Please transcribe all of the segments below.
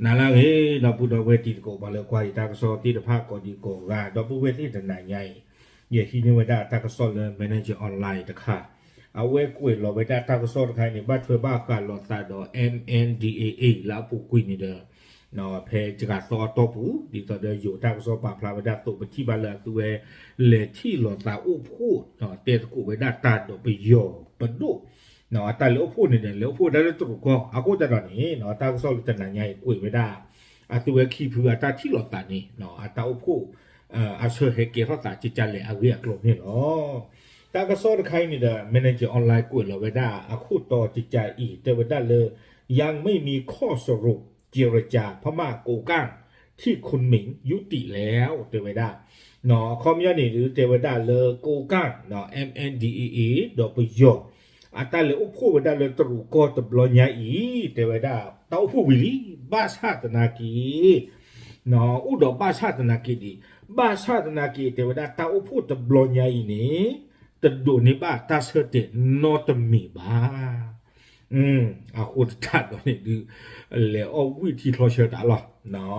နၤလၢအဂ့ၤ ဒီပုၢ်ဒီဝဲၢ်တံၤသကိး ပှၤလၢကွၢ်ယတၢ်ကစီၣ်သ့ၣ်တဖၣ်ကိးဒံကိးဂၤ ဒီပုၢ်ဝဲၢ်သ့ၣ်တနၤညါအံၤ ယဟံးန့ၢ်ဝဲဒၣ်တၢ်ကစီၣ်လၢ Manager Online တခါ အဝဲကွဲးလီၤဝဲဒၣ်တၢ်ကစီၣ်တခါအံၤန့ၣ် ဘၣ်ထွဲဘၣ်ဃးလိာ်သးဒီး M N D A A လၢအပူၤကွံာ်န့ၣ်ဒီး ဖဲတဂၤသီအတီၢ်ပူၤ ဒ်သိးဒီးယိၤတၢ်ကစီၣ်ပာ်ဖျါဝဲဒၣ်အသိး ပထံၣ်ဘၣ်လၢအသုဝဲ လဲၤထံၣ်လိာ်သးအိၣ်ဖှိၣ် တဲသကိးဝဲဒၣ်တၢ်ဒီးပယီၤပဒိၣ် အတၢ်လဲၤအိၣ်ဖှိၣ်န့ၣ်ဒီး လဲၤအိၣ်ဖှိၣ်ဝဲဒၣ်လၢတရူးကီၢ် အဃိသတးဒီးန့ၣ် တၢ်ကစီၣ်လၢတနၤညါအံၤကွဲးဝဲဒၣ် အသုဝဲခံဖုအတၢ်ထံၣ်လိာ်သးန့ၣ် အတၢ်အိၣ်ဖှိၣ် အဆၢဟဲကဲထီၣ်သးကကလဲၣ်အဂ့ၢ်အကျိၤန့ၣ်လီၤ. တၢ်ကစီၣ်တခါအံၤန့ၣ်ဒီး Manager Online ကွဲးလီၤဝဲဒၣ်အခိၣ်တီကကအံၤ တဲဝဲဒၣ်လၢ ยังไม่มีข้อสรุป เจรจาพม่า โกลก้าง ที่คุณหมิงยุติแล้ว တဲဝဲဒၣ် အခီပညီန့ၣ်ဒုး တဲဝဲဒၣ်လၢ ကိးကၣ် M N D A A ဒီးပယီၤ အတၢ်လဲၤအိၣ်ဖှိၣ်ဝဲဒၣ်လၢတရူးကီၢ်တဘျီညါအံၤ တဲဝဲဒၣ် တၢ်အိၣ်ဖှိၣ်ဝံၤလံ ဘၣ်ဆၣ်သနာ်က့ အိၣ်ဒီးဘၣ်ဆၣ်သနာ်က့ဒံး ဘၣ်ဆၣ်သနာ်က့ တဲဝဲဒၣ်တၢ်အိၣ်ဖှိၣ်တဘျီညါအံၤန့ၣ် တဒိးန့ၢ်ဘၣ်တၢ်ဆၢတဲာ်နီတမံၤဘၣ် အဃိသတးဒီးန့ၣ်ဒုး လဲၤအီၣ်ဝံၣ်ထံချီဆၢတၢ်လီၤ.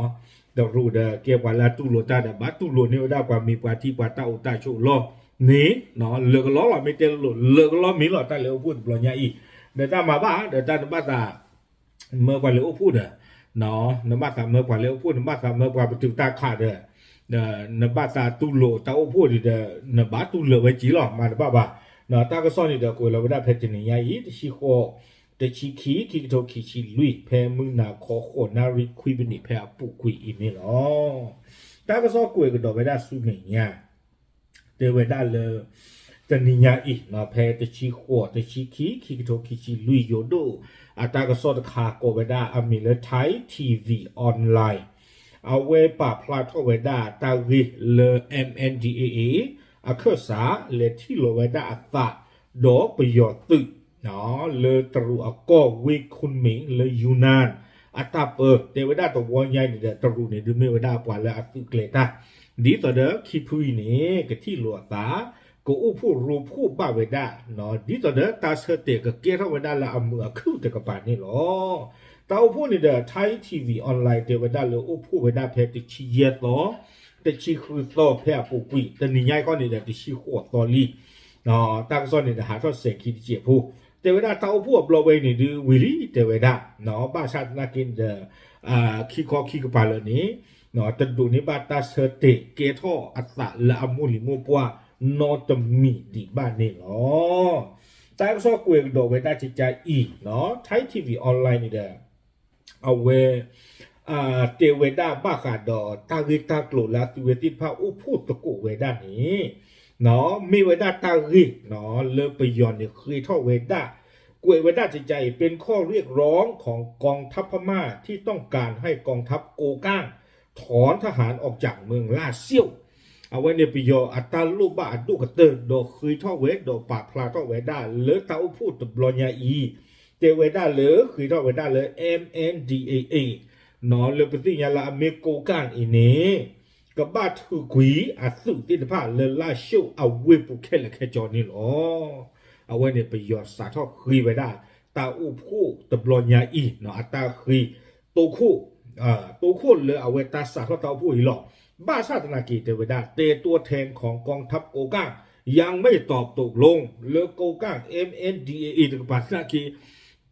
တရူးဒီးကဲပှၤလၢအတူၢ်လိာ်တၢ်ဒီး ဘၣ်တူၢ်လိာ်န့ၢ်ဝဲဒၣ်ပှၤမ့ၢ်ပှၤထံပှၤတၢ်အိၣ်တၢ်ဆိးလီၤန့ၣ် လၢာ်ကလီလီၤ မ့ၢ်တဲလိၤလိၤ လၢာ်ကလီမ့ၢ်လီၤ တၢ်လဲၤအိၣ်ဖှိၣ်တဘျီညါအံၤ ဒီးတၢ်မၤဘၣ် ဒီးတၢ်နဘၣ်သး မၢပှၤလဲၤအိၣ်ဖှိၣ်ဒီး နဘၣ်သးမၢပှၤလဲၤအိၣ်ဖှိၣ် နဘၣ်သးမၢပှၤပတုာ်တၢ်ခးဒီး ဒီးနဘၣ်သးတူၢ်လိာ်တၢ်အိၣ်ဖှိၣ်ဒံးဒီး နဘၣ်တူၢ်လိာ်ဝဲက့ၤလီၤ မၤတဘၣ်ဘၣ်. တၢ်ကစီၣ်န့ၣ်ဒီး ကွဲးလီၤဝဲဒၣ်ဖဲတနံၤညါအံၤ တဆံဃိး တဆံခံ ခံကထိခံဆံလွံၢ် ဖဲမုၢ်နၤခီဃိးနၣ်ရံၣ်ခွံပနံး ဖဲအပူၤကွံာ်အံၤန့ၣ်လီၤ. တၢ်ကစီၣ်ကွဲးကဒီးဝဲဒၣ်ဆူမဲာ်ညါ တဲဝဲဒၣ်လၢ တနံၤညါအံၤ ဖဲတဆံဃိး တဆံခံ ခံကထိခံဆံလွံၢ် ယိၤဒိၣ် အတၢ်ကစီၣ်တခါကိးဝဲဒၣ်အမံၤလၢ Thai T V Online အဝဲပာ်ဖျါထီၣ်ဝဲဒၣ်တၢ်ဂ့ၢ်လၢ M N D A A အခၢၣ်စး လဲၤထံၣ်လီၤဝဲဒၣ်အသး ဒီးပယီၤသုး လၢတရူးအကီၢ်ဝ့ၢ်ခွံမ့ၣ် လၢယူနၢၣ် အတၢ်ပၢ တဲဝဲဒၣ်တဝီညါအံၤန့ၣ်ဒီး တရူးန့ၣ်ဒုးမ့ၢ်ဝဲဒၣ်ပှၤလၢအသုးကျဲၤတၢ် ဒ်သိးဒီးခံဖုအံၤန့ၣ် ကထံၣ်လိာ်အသး ကအိၣ်ဖှိၣ်ရိဖှိၣ်ဘၣ်ဝဲဒၣ် ဒ်သိးဒီးတၢ်ဆၢတဲာ်ကကဲထီၣ်ဝဲဒၣ်လၢအမုာ်အခုၣ်တကပၤန့ၣ်လီၤ. တၢ်အိၣ်ဖှိၣ်န့ၣ်ဒီး Thai T V Online တဲဝဲဒၣ်လၢအိၣ်ဖှိၣ်ဝဲဒၣ်ဖဲတဆံယဲၢ်သီ တဆံဃုသီဖဲအပူၤကွံာ် တနံၤညါအံၤခီန့ၣ်ဒီးတဆံဃိးသီလံ တၢ်ကစီၣ်န့ၣ်ဒီးဟးထီၣ်စဲၤခံတစဲးဖိ တဲဝဲဒၣ်တၢ်အိၣ်ဖှိၣ်အဘျီဝဲအံၤန့ၣ်ဒုးဝံၤလံ တဲဝဲဒၣ် ဘၣ်ဆၣ်သနာ်က့န့ၣ်ဒီး ခံခီခံကပၤလၢာ်န့ၣ် တဒိးန့ၢ်ဘၣ်တၢ်ဆၢတဲာ်ကဲထီၣ်အသးလၢအမိၢ်လံၤမိၢ်ပှၢ်နီတမံၤဒံးဘၣ်န့ၣ်လီၤ. တၢ်ကစီၣ်ကွဲးကဒီးဝဲဒၣ်ကကါအံၤ Thai T V Online န့ၣ်ဒီး အဝဲ တဲဝဲဒၣ်ဘၣ်ဃးဒီးတၢ်ဂ့ၢ်တၢ်ကျိၤလၢအသုဝဲသ့ၣ်တဖၣ်အိၣ်ဖှိၣ်သကိးဝဲဒၣ်န့ၣ် မ့ၢ်ဝဲဒၣ်တၢ်ဂ့ၢ် လၢပယီၤန့ၣ်ဃ့ထီၣ်ဝဲဒၣ် ကွဲးဝဲဒၣ်ကကါအံၤ เป็นข้อเรียกร้องของกองทัพพม่าที่ต้องการให้กองทัพโกลก้าง ถอนทหารออกจากเมืองล่าเสี่ยว အဝဲန့ၣ်ပယီၤအတၢ်လိၣ်ဘၣ်အဒိၣ်ကတၢၢ် ဒီးဃ့ထီၣ်ဝဲဒီးပာ်ဖျါထီၣ်ဝဲဒၣ်လၢတၢ်အိၣ်ဖှိၣ်တဘျီညါအံၤ တဲဝဲဒၣ်လၢဃ့ထီၣ်ဝဲဒၣ်လၢ M N D A A လၢပသ့ၣ်ညါလၢအမ့ၢ်ကိးကၣ်အံၤန့ၣ် ကဘၣ်ထုးကွံာ်အသုးသ့ၣ်တဖၣ်လၢလၢၢ်ၡိၣ်အဝ့ၢ်ပူၤခဲလၢာ်ခဲဆ့န့ၣ်လီၤ. အဝဲန့ၣ်ပယီၤစးထီၣ်ဃ့ဝဲဒၣ် တၢ်အိၣ်ဖှိၣ်တဘျီညါအံၤ အတၢ်ဃ့ တိခိၣ် တိခိၣ်လၢအဝဲတၢ်စးထီၣ်တၢ်အိၣ်ဖှိၣ်အံၤလီၤ. ဘၣ်ဆၣ်သနာ်က့တဲဝဲဒၣ် แต่ตัวแทนของกองทัพโกลก้าง ยังไม่ตอบตกลง လၢကိးကၣ် M N D A A တကပၤသနာ်က့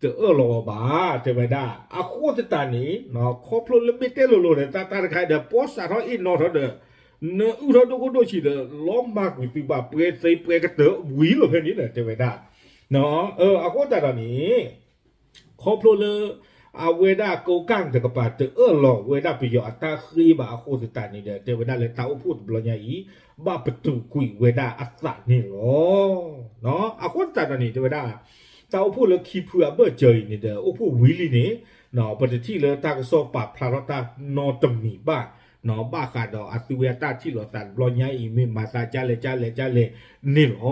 တအၢၣ်လီၤအီၤဘၣ် တဲဝဲဒၣ် အဃိသတးန့ၣ် ခီဖျိလၢမ့ၢ်တဲလိၤလိၤဒီး တၢ်တၢ်တခါဒီး ပီၣ်စးထီၣ်အ့ၣ်နီၣ်ထီၣ်ဒီး နအုၣ်ထီၣ်ဒိၣ်ခိၣ်ဒိၣ်ဆံးဒီး လီၤမၢ်ကွံာ်သုဘၣ် ပှဲၤသ့ပှဲၤကတၢၢ်ဝံၤလီၤဖဲန့ၣ်ဒီး တဲဝဲဒၣ် အဃိသတးဒီးန့ၣ် ခီဖျိလၢ အဝဲဒၣ်ကိးကၣ်တကပၤ တအၢၣ်လီၤဝဲဒၣ်ပယီၤအတၢ်ဃ့ဘၣ်အဃိသတးန့ၣ်ဒီး တဲဝဲဒၣ်လၢတၢ်အိၣ်ဖှိၣ်တဘျီညါအံၤ ဘၣ်ပတုာ်ကွံာ်ဝဲဒၣ်အသးန့ၣ်လီၤ. အဃိသတးဒီးန့ၣ် တဲဝဲဒၣ် တၢ်အိၣ်ဖှိၣ်လၢခံဖုအဘၢၣ်စၢၤအံၤန့ၣ်ဒီး အိၣ်ဖှိၣ်ဝံၤလံန့ၣ် ပတထံၣ်လၢတၢ်ကစီၣ်ပာ်ဖျါထီၣ်တၢ်နီတမံၤဘၣ် ဘၣ်ဃးဒီးအသုဝဲအတၢ်ထံၣ်လိာ်သးတဘျီညါအံၤ မ့ၢ်မၤသးကလဲၣ်ကလဲၣ်ကလဲၣ်န့ၣ်လီၤ.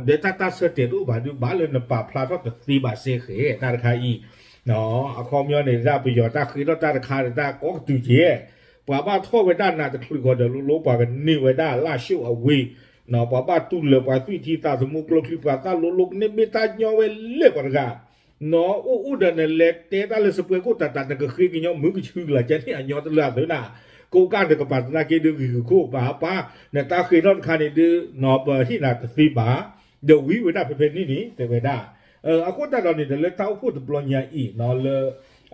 ဒီးတၢ်တၢ်ဆၢတဲာ်တအိၣ်ဘၣ်ဒုး ဘၣ်လၢနပာ်ဖျါထီၣ်တသ့ဘၣ်စ့ၢ်ကီး တၢ်တခါအံၤ အခီပညီန့ၣ် ဒၣ်ပယီၤတၢ်ဃ့ထီၣ်တၢ်တခါဒီးတၢ်ကိးကတုာ်က့ၤ ပှၤဘၣ်ထီၣ်ဝဲဒၣ်နးတချုးဃီဒီးလိၤလိၤ ပှၤကန့ၢ်ဝဲဒၣ်လၢၢ်ၡိၣ်အဝ့ၢ် ပှၤဘၣ်တူၢ်လၢာ်ပှၤသွံၣ်ထံသးသမူကျိချံ ပှၤသၣ်လိၤလိၤ ကန့ၢ်မ့ၢ်တၢ်ညီဝဲလၢပှၤတဂၤ နီၢ်အိၣ်အိၣ်ဒီးနလဲၤတဲတၢ်လၢစပွဲခိၣ်တၢ်တၢ် နကဃ့ကညီမုၢ်ကဆူလၢကဲန့ၣ် အညီတလၢအသၢနၤ, ကိးကၢ်တကပၤသနာ်က့ဒုးဂံၢ်ဂုာ်ခိၣ်ပၤပှၤ, နတၢ်ဃ့ထီၣ်တခါန့ၣ်ဒုး နီၢ်ပဟ့ၣ်နၤတသ့ဘၣ်, ဒီးဝံၤဝဲဒၣ်ဖဲဖဲန့ၣ်န့ၣ် တဲဝဲဒၣ် အဃိသတးဒီးန့ၣ်ဒီး လၢတၢ်အိၣ်ဖှိၣ်တဘျီညါအံၤ လၢ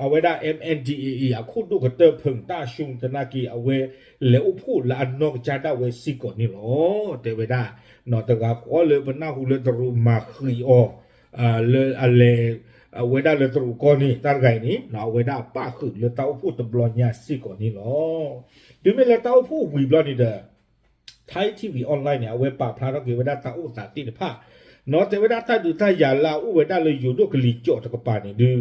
အဝဲဒၣ် M N D A A အခိၣ်ဒိၣ်ကတၢၢ်ဖၢၣ်တၢ်ဆူၣ်သနာ်က့ အဝဲလဲၤအိၣ်ဖှိၣ်လၢအနီၢ်ကစၢ်ဒၣ်ဝဲစ့ၢ်ကီးန့ၣ်လီၤ. တဲဝဲဒၣ် နီၢ်တဂၤဃီလၢပနၢ်ဟူလၢတရူးမၤဃံးအီၤ လၢအလဲၤ အဝဲဒၣ်လၢတရူးကီၢ်န့ၣ် တၢ်တဂၤအံၤန့ၣ် အဝဲဒၣ်ပၣ်ဃုာ်လၢတၢ်အိၣ်ဖှိၣ်တဘျီညါစ့ၢ်ကီးန့ၣ်လီၤ. တုၤမ့ၢ်လၢတၢ်အိၣ်ဖှိၣ်ဝံၤဘျီန့ၣ်ဒီး Thai T V Online န့ၣ် အဝဲပာ်ဖျါထီၣ်က့ၤဝဲဒၣ်တၢ်အိၣ်သးသ့ၣ်တဖၣ်, နီၢ်တဲဝဲဒၣ်တၢ်ဒုးတၢ်ယၤလၢအအိၣ်ဝဲဒၣ်လၢယိၤဒိၣ်ကလံၤကၠီၣ်တကပၤန့ၣ်ဒုး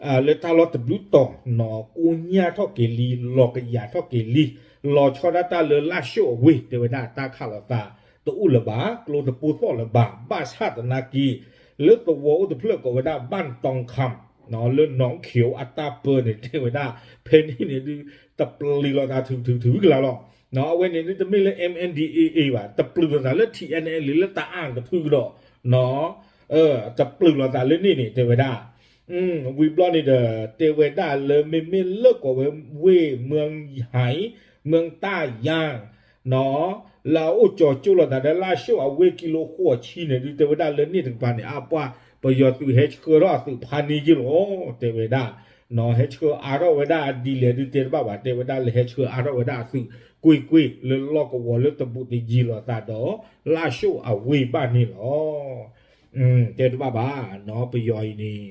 လၢတၢ်လီၢ်တဘျုးတီၤ နီၢ်ကိညၢ်ထီၣ်က့ၤလံ လီၤကယၤထီၣ်က့ၤလံ, လီၤဆီဒၣ်တၢ်လၢလၢၢ်ၡိၣ်အဝ့ၢ် တဲဝဲဒၣ်တၢ်ခးလိာ်သးတအိၣ်လၢၤဘၣ်, ကျိတပိၢ်သီၣ်လၢၤဘၣ်, ဘၣ်ဆၣ်သနာ်က့ လၢသဝီအိၣ်တဖျၢၣ်ကိးဝဲဒၣ် ဘၣ်တီခၢမ် လၢနီၢ်ခိအတၢ်ပၢန့ၣ် တဲဝဲဒၣ် ဖဲန့ၣ်န့ၣ်ဒုး တပျုာ်လိာ်သးထုထုထုကလါလီၤ. အဝဲန့ၣ်ဒုးတမ့ၢ်လၢ M N D A A ဘၣ်, တပျုာ်လိာ်သးလၢ T N L လၢတၢ်အါတဖုကဒီး, တပျုာ်လိာ်သးလၢန့ၣ်န့ၣ် တဲဝဲဒၣ် ဝံၤဘျီန့ၣ်ဒီး တဲဝဲဒၣ်လၢမ့မ့ၢ်လၢကိးဝဲ ဝ့ၢ် မၢဟံး မၢတၢ်ယါ နီၢ် လၢအအိၣ်ကၠီၤကၠိလိာ်သးဒီးလၢၢ်ၡိၣ်အဝ့ၢ်ကံလိဃိးဆံန့ၣ်ဒုး တဲဝဲဒၣ်လၢန့ၣ်တကပၤန့ၣ် အပှၢ်ပယီၤသုးဟဲဆှၢထီၣ်အသုးဖးန့ၢ်ယ့ၢ်လီၤ တဲဝဲဒၣ်, နီၢ် ဟဲဆှၢအါထီၣ်ဝဲဒၣ်အဒ်လဲၣ်ဒုးတဲတဘၣ်ဘၣ်, တဲဝဲဒၣ်လၢဟဲဆှၢအါထီၣ်ဝဲဒၣ်အသုးကွ့ၢ်ကွ့ၢ်လၢလီၢ်ကဝီၤလၢတဘူးတယံၤလိာ်သးဒီး လၢၢ်ၡိၣ်အဝ့ၢ်ဘၣ်န့ၣ်လီၤ. တဲတဘၣ်ဘၣ်, နီၢ် ပယီၤအံၤန့ၣ်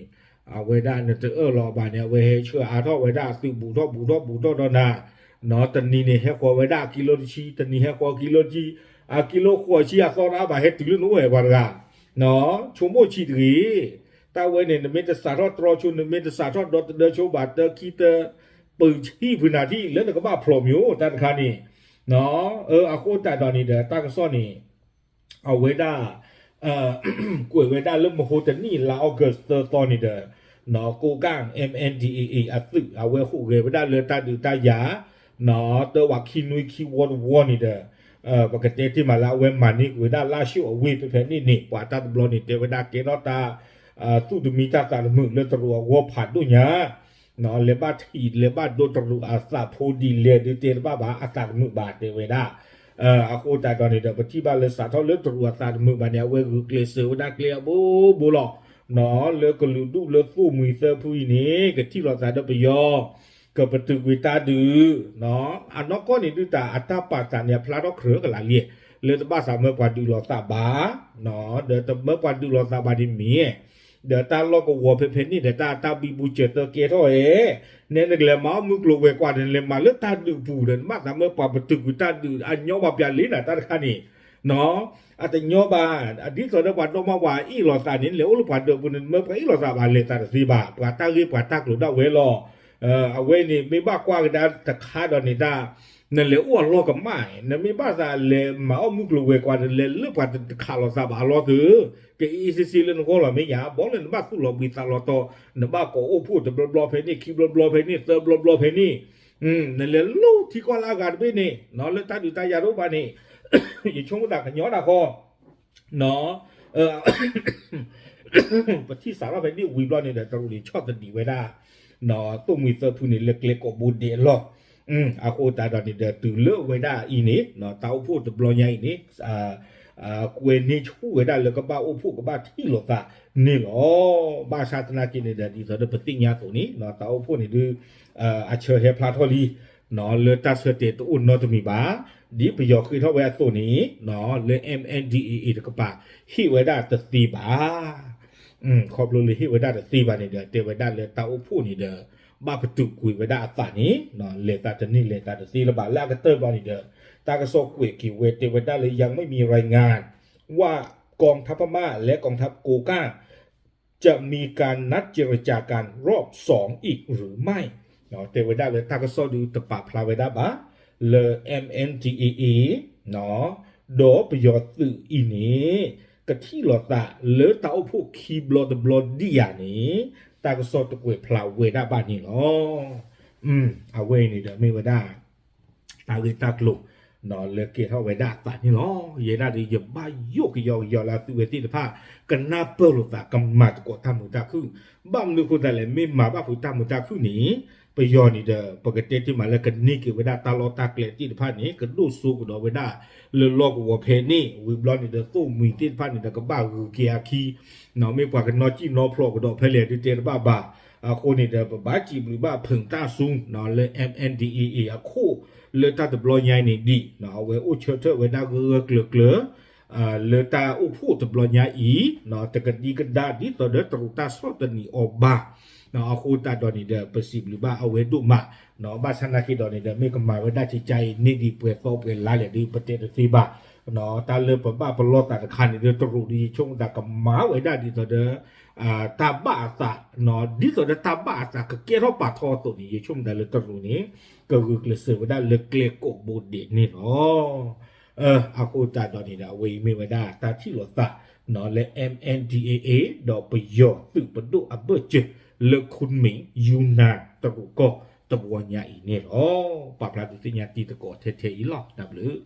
အဝဲဒၣ်နတအၢၣ်လီၤဘၣ်န့ၣ် အဝဲဟဲဆှၢအါထီၣ်ဝဲဒၣ်အသုးဘူးထီၣ်ဘူးထီၣ်ဘူးထီၣ်ဒီးနၤ, နီၢ် တနံၤန့ၣ်ဟဲဃီၤဝဲဒၣ်အကံလိတဆံ, တနံၤဟဲဃီၤအကံလိတဆံ, အကံလိဃိးဆံအသီတၢ်ဘၣ်ဟဲတုၤလၢနအိၣ်ဝဲပှၤတဂၤ, နီၢ် ဆိကမိၣ်ဆံးတဂ့ၤ, တၢ်ဝဲန့ၣ် နမ့ၢ်တစးထီၣ်တြီဆိ နမ့ၢ်တစးထီၣ်ဒီသဒၢဆိဘၣ် တၢခံတ ပၢဆံဖုနၤထံၣ်လၢနကဘၣ်ဖျိးမ့ၢ်အိၣ်တၢ်တခါန့ၣ်, နီၢ် အဃိသတးဒီးန့ၣ်ဒီး တၢ်ကစီၣ်န့ၣ် အဝဲဒၣ် ကွဲးဝဲဒၣ်လၢမဟိတနံၣ်လါ August သၢသီန့ၣ်ဒီး နီၢ် ကိးကၣ် M N D A A အသုး အဝဲဟူးဂဲၤဝဲဒၣ်လၢတၢ်ဒုးတၢ်ယၤ နီၢ် တၢ်ဝးခံနွံခံဝီတဝီန့ၣ်ဒီး ပကတဲတ့ၢ်မးလၢအဝဲမၤန့ၢ်ကွံာ်ဝဲဒၣ်လၢၢ်ၡိၣ်အဝ့ၢ်ဖဲဖဲန့ၣ်န့ၣ် ပှၤတၢ်တဘျီန့ၣ် တဲဝဲဒၣ်ကဲထီၣ်တၢ် သူၣ်တမံတၢ်သးတမုာ်လၢတရူးအဂီၢ်ဖးဒိၣ်ညါ နီၢ် လဲၤဘၣ်ထံးလဲၤဘၣ်ဒိတရူးအသးဖိဒ်လဲၣ်ဒုးတဲတဘၣ်ဘၣ် အသးတမုာ်ဘၣ်တဲဝဲဒၣ်, အဃိသတးဒီးန့ၣ်ဒီး ပထံၣ်ဘၣ်လၢစးထီၣ်လၢတရူးအသးတမုာ်ဘၣ်န့ၣ် အဝဲဂုာ်ကျဲးစၢးဝဲဒၣ်ကျဲအဘိဘိလီၤ, နီၢ် လၢကလုာ်ဒူၣ်လၢသိၣ်မှံၤသၢဖုအံၤန့ၣ် ကထံၣ်လိာ်သးဒီးပယီၤ ကပတုာ်ကွံာ်တၢ်ဒုး, နီၢ် အနီၢ်ကီၢ်န့ၣ်ဒုးတၢ်အတၢ်ပာ်သးန့ၣ် အဖျါထီၣ်ကြၢးကလာ်လံ, လၢတဘၣ်သးမၢပှၤဒုးလိာ်သးဘၣ်, နီၢ် ဒီးတမၢပှၤဒုးလိာ်သးဘၣ်ဒ်မ့ၢ် ဒီးတၢ်လီၢ်ကဝီၤဖဲဖဲန့ၣ်ဒီး တၢ်တၢ်ဘံဘူစၢၤသၢကဲထီၣ်ဧဲ, နဲနကလဲၤမၤအီၣ်မုၢ်ကျိၤဝဲၤကွာ်ဒီး နလဲၤမၤလၢတၢ်ဒုးပူၤဒီး နဘၣ်သးမၢပှၤပတုာ်ကွံာ်တၢ်ဒုးအညီဘၣ်ပျၢ်လံနၤတၢ်တခါန့ၣ်, နီၢ် အတညီဘၣ်, ဒ်သိးဒီးပှၤဒီမါဝၤအ့ၣ်လိာ်သးန့ၣ် နလဲၤအိၣ်လၢပှၤဒၢးပူၤန့ၣ် နမၢပှၤအ့ၣ်လိာ်သးဘၣ်လဲၤသးတသ့ဘၣ်, ပှၤတၢ်ဂ့ၢ်ပှၤတၢ်ကျိၤဒၣ်ဝဲလီၤ. အဝဲန့ၣ် မ့ၢ်ဘၣ်ကွၢ်ကဒါတခါဒီးန့ၣ်တၢ် နလဲၤအိၣ်အလီၢ်ကမၣ်, နမ့ၢ်ဘၣ်သးလဲၤမၤအီၣ်မုၢ်ကျိၤဝဲၤကွာ်ဒီး လဲၤလၢပှၤတခးလိာ်သးဘၣ်အလီၢ်သု, ကအ့ၣ်စ့စ့လၢနဂီၢ်လီၤမ့ၢ်ယါ, ဘီလၢနဘၣ်သူၣ်လီၤဘှံးသးလီၤတီၤ, နဘၣ်ကိးအိၣ်ဖှိၣ်တဘျီဘျီဖဲန့ၣ် ခံဘျီဘျီဖဲန့ၣ် သၢဘျီဘျီဖဲန့ၣ်, နလဲၤလီၤထံကီၢ်လၢအဂၤတဘ့ၣ်န့ၣ် နီၢ် လၢတၢ်ဒုးတၢ်ယၤတအိၣ်ဘၣ်န့ၣ် ယဆိကမိၣ်သးကညီတၢ်ဃီ နီၢ် ပထံၣ်စးထီၣ်ဖဲန့ၣ်ဝံၤဘျီန့ၣ်ဒီး တရူးန့ၣ်ဆီၣ်သနံးဝဲဒၣ် နီၢ် သိၣ်မှံၤသၢဖုန့ၣ် လၢကျဲကိးဘိဒဲးအလီၢ်, အဃိသတးဒီးန့ၣ်ဒီး တုၤလၢဝဲဒၣ်အံၤန့ၣ် နီၢ် တၢ်အိၣ်ဖှိၣ်တဘျီညါအံၤန့ၣ် ကွဲးန့ၢ်ဆူၣ်ဝဲဒၣ်လၢကဘၣ်အိၣ်ဖှိၣ်ကဘၣ်ထံၣ်လိာ်သးန့ၣ်လီၤ. ဘၣ်ဆၣ်သနာ်က့န့ၣ်ဒီး ဒ်သိးဒီးပသ့ၣ်ညါအသိးန့ၣ် နီၢ် တၢ်အိၣ်ဖှိၣ်န့ၣ်ဒုး အဆၢဟဲဖျါထီၣ်လံ နီၢ် လၢတၢ်ဆၢတဲာ်တအိၣ်နီတမံၤဘၣ်, ဒ်ပယီၤဃ့ထီၣ်ဝဲအသိးန့ၣ် နီၢ် လၢ M N D A A တကပၤ ဟ့ၣ်ဝဲဒၣ်တသ့ဘၣ်. ခီဖျိလၢဟ့ၣ်ဝဲဒၣ်တသ့ဘၣ်န့ၣ်ဒီး တဲဝဲဒၣ်လၢတၢ်အိၣ်ဖှိၣ်န့ၣ်ဒီး ဘၣ်ပတုာ်ကွံာ်ဝဲဒၣ်အသးန့ၣ် နီၢ် လဲၤသးတန့ၢ်လဲၤသးတသ့လၢၤဘၣ်. လၢအကတၢၢ်ဘျီန့ၣ်ဒီး တၢ်ကစီၣ်ကွဲးက့ၤဝဲတဲဝဲဒၣ်လၢ ยังไม่มีรายงานว่ากองทัพพม่าและกองทัพโกก้าง จะมีการนัดเจรจากันรอบสองอีกหรือไม่ တဲဝဲဒၣ်လၢတၢ်ကစီၣ်ဒုးတပာ်ဖျါဝဲဒၣ်ဘၣ် လၢ M N D A A ဒီးပယီၤသုးအံၤန့ၣ် ကထံၣ်လိာ်သးလၢတၢ်အိၣ်ဖှိၣ်ခံဘျီတဘျီဒ်ယၤန့ၣ် တၢ်ကစီၣ်တကွဲးဖျါဝဲဒၣ်ဘၣ်န့ၣ်လီၤ. အဝဲအံၤန့ၣ်ဒီး မ့ၢ်ဝဲဒၣ် တၢ်ဂ့ၢ်တၢ်ကျိၤ လၢကဲထီၣ်ဝဲဒၣ်အသးန့ၣ်လီၤ. ယဲဒၣ်ဒီး ယဘၣ်ယိၣ်ကယီကယီလၢအသုဝဲသ့ၣ်တဖၣ် ကနၢ်ပၢၢ်လိာ်သး ကမၤသကိးတၢ်မုာ်တၢ်ခုၣ်. ဘၣ်မနုၤအဃိသတးလဲၣ်, မ့ၢ်မၤဘၣ်ဖုး တၢ်မုာ်တၢ်ခုၣ်န့ၣ် ပယီၤန့ၣ်ဒီး ပကတဲတ့ၢ်မးလၢ ကန့ၢ်က့ၤဝဲဒၣ်တၢ်လီၢ်တၢ်ကျဲသ့ၣ်တဖၣ်န့ၣ် ကဒိၣ်စိကဒီးဝဲဒၣ်လၢလီၢ်ကဝီၤဖဲန့ၣ်. ဝံၤဘျီန့ၣ်ဒီး သိၣ်မှံၤသ့ၣ်တဖၣ်န့ၣ်ဒီး ကဘၣ်ဂုၤက့ၤအခံ, မ့ၢ်ပှၤကနီၣ်စံၣ်နီၣ်ဖျိးကဒီးဖဲလဲၣ်ဒုးတဲတဘၣ်ဘၣ်. အဃိန့ၣ်ဒီး ပဘၣ်စံးဘျုးဘၣ်ဖုးတၢ်ဆူ လၢ M N D A A အခိၣ် လၢတၢ်တဘျီညါအံၤန့ၣ်ဒံး အဝဲအိၣ်ဆၢထၢၣ်ဝဲဒၣ်ဂၢၢ်ဂၢၢ်ကျၢၤကျၢၤ လၢတၢ်အိၣ်ဖှိၣ်တဘျီညါအံၤ တကဒံကဒါဒ်သိးဒီးတရူးတၢ်ဆီၣ်သနံးအီၤဘၣ်. အဃိသတးဒီးန့ၣ်ဒီး ပစံးဘျုးဘၣ်အဝဲဒိၣ်မး. ဘၣ်ဆၣ်နာ်က့ဒီးန့ၣ်ဒီး မ့ၢ်ကမၤဝဲဒၣ်ကကါအံၤန့ၢ်ဒံးပှဲၤသီပှဲၤလါလဲၣ်ဒုး ပတဲတသ့ဘၣ်. တၢ်လၢပဘၣ်ပလီၢ်သးတခါန့ၣ်ဒီး တရူးဒီး ယဆိကမိၣ်သးကမၤဝဲဒၣ်ဒ်သိးဒီး တၢ်ဘၣ်အသး, ဒ်သိးဒီးတၢ်ဘၣ်အသးကကဲထီၣ်ပာ်ထီအသိးန့ၣ် ယဆိကမိၣ်သးလၢတရူးန့ၣ် ကဂုာ်ကျဲးစၢးဝဲဒၣ်လၢကျဲကိးဘိဒဲးန့ၣ်လီၤ. အဃိသတးဒီးန့ၣ်ဒီး အဝဲအံၤမ့ၢ်ဝဲဒၣ်တၢ်ထံၣ်လိာ်သး လၢ M N D A A ဒီးပယီၤသုးပဒိၣ်အဘၢၣ်စၢၤ လၢ Kunming ယူနၢၣ် တရူးကီၢ်တဘျီညါအံၤန့ၣ်လီၤ. ပာ်ဖျါဒုးသ့ၣ်ညါတံၤသကိးထဲထဲအံၤလီၤ. တၢ်ဘျုး